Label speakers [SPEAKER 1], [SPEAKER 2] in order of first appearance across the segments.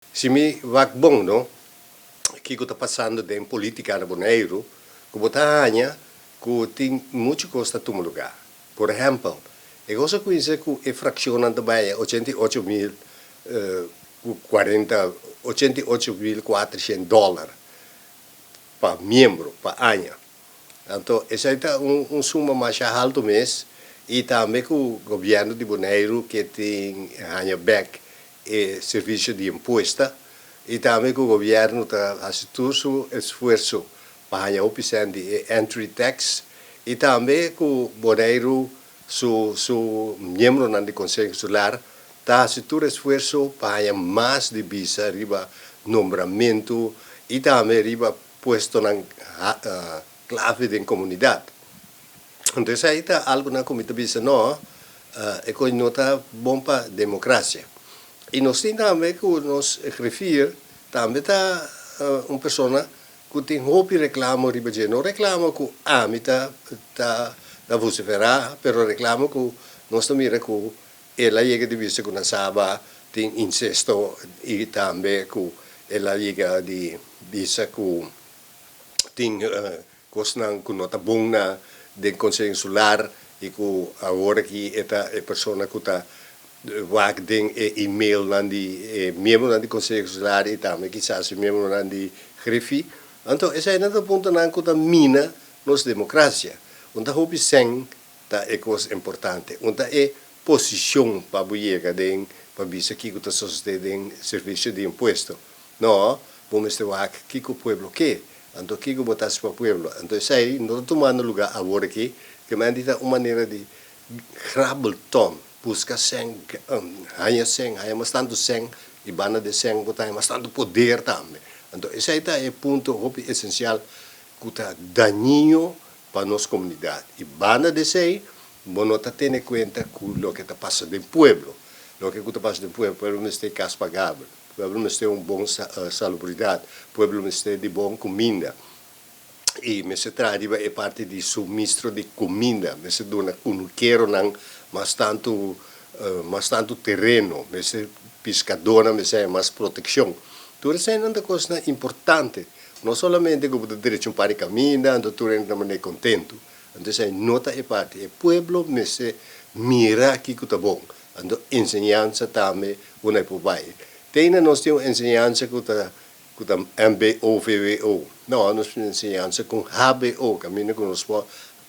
[SPEAKER 1] Si mi wak bon no, kiko ta pasando den politica na Boneiru, ku bo ta haña ku tin muchu kos ta tuma lugá. Por ehèmpel, e kos a kuminsá ku e frakshonnan ta bai 88 mil ku 40, 88.400 dòler pa miembro pa aña. Anto esei ta un suma masha haltu mes i tambe ku gobièrnu di Boneiru ke tin haña bèk e servisio di impuesta i tambe ku gobièrnu ta hasi tur su esfuerso pa haña hopi sèn di e entry tax i tambe ku Boneiru su miembronan di Konseho Insular ta hasi tur esfuerso pa haña mas di bisa riba nombramentu i tambe riba puestonan klave den komunidat. Anto esei ta algunan ku mi ta bisa no, e kos no ta bon pa demokrasia. I nos tin tambe ku nos griffier tambe ta un persona ku tin hopi reklamo riba dje. No reklamo ku ami ta ta ta vosiferá, pero reklamo ku nos ta mira ku el a yega di bisa ku na Saba tin insesto i tambe ku el a yega di bisa ku tin kosnan ku no ta bon na den Konseho Insular i ku awor aki e ta e persona ku ta wak den e emailnan di e miembronan di Konseho Insular i tambe kisas e miembronan di Griffie. Anto eseinan ta puntonan ku ta mina nos demokrasia. Un ta hopi sèn ta e kos importante. Un ta e posishon pa bo yega den pa bisa kiko ta sosodé den servisio di impuesto. No, bo mester wak kiko pueblo ke, anto kiko bo ta hasi pa pueblo. Anto esei no ta tumando lugá awor aki, ke menti ta un manera di grabbelton, buska sèn, haña sèn, haña mas tantu sèn, i banda di sèn bo ta haña mas tantu poder tambe. Anto esei ta e punto hopi esensial ku ta dañino pa nos komunidat. I banda di esei, bo no ta tene kuenta ku loke ta pasa den pueblo. Loke ku ta pasa den pueblo, pueblo mester kas pagabel, pueblo mester un bon salubridat, pueblo mester di bon kuminda. I mester traha riba e parti di suministro di kuminda, mester duna kunukeronan mas tantu mas tantu tereno, mester piskadónan mester haña mas protekshon. Tur eseinan ta kosnan importante. No solamente ku bo ta drecha un par di kaminda, anto tur hende ta manera kontentu. Anto esei no ta e parti. E pueblo mester mira kiko ta bon. Anto enseñansa tambe unda e por bai. Te ainda nos tin un enseñansa ku ta ku ta mbo, vwo. No, nos tin enseñansa ku hbo, kaminda ku nos por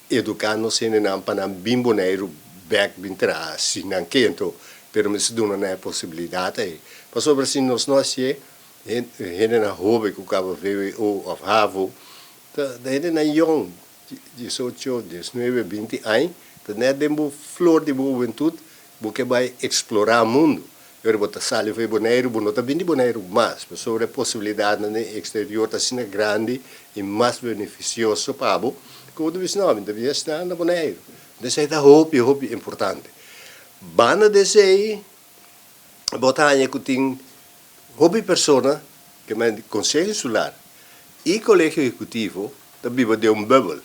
[SPEAKER 1] eduká nos hendenan pa nan bin Boneiru bèk bin traha si nan ke. Anto, pero mester duna nan e posibilidat ei. Pasobra si nos no hasié, Hendenan hoben ku kaba vwo òf havo ta hendenan yòn, 18, 19, 20 aña, ta nèt den bo flor di bo hubentut, bo ke bai eksplorá mundu. I ora bo ta sali for di Boneiru, bo no ta bini Boneiru mas, pasobra e posibilidatnan den eksterior ta asina grandi i mas benefisioso pa bo, ku bo ta bisa, no, mi ta bini asina na Boneiru. Entonces esei ta hopi, hopi importante. Banda di esei, bo ta haña ku tin hopi persona ke men Konseho Insular i Kolegio Ehekutivo ta biba den un bùbel.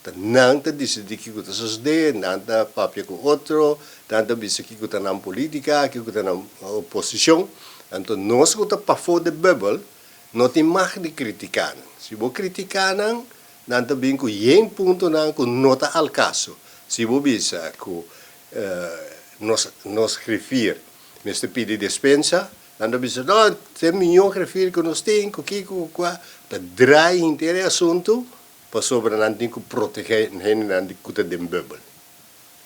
[SPEAKER 1] Ta nan ta disidí kiko ta sosodé, nan ta papia ku otro, nan ta bisa kiko ta nan polítika, kiko ta nan posishon. Anto nos ku ta pafó di bùbel no tin mag di kritiká nan. Si bo kritiká nan, nan ta bin ku yen puntonan ku no ta al kaso. Si bo bisa ku nos nos griffier mester pidi despensa, nan ta bisa, no, ta e mihó griffier ku nos tin, ku kiko, ku kua, ta draai henter e asuntu pasobra nan tin ku protegé hendenan ku ta den bùbel.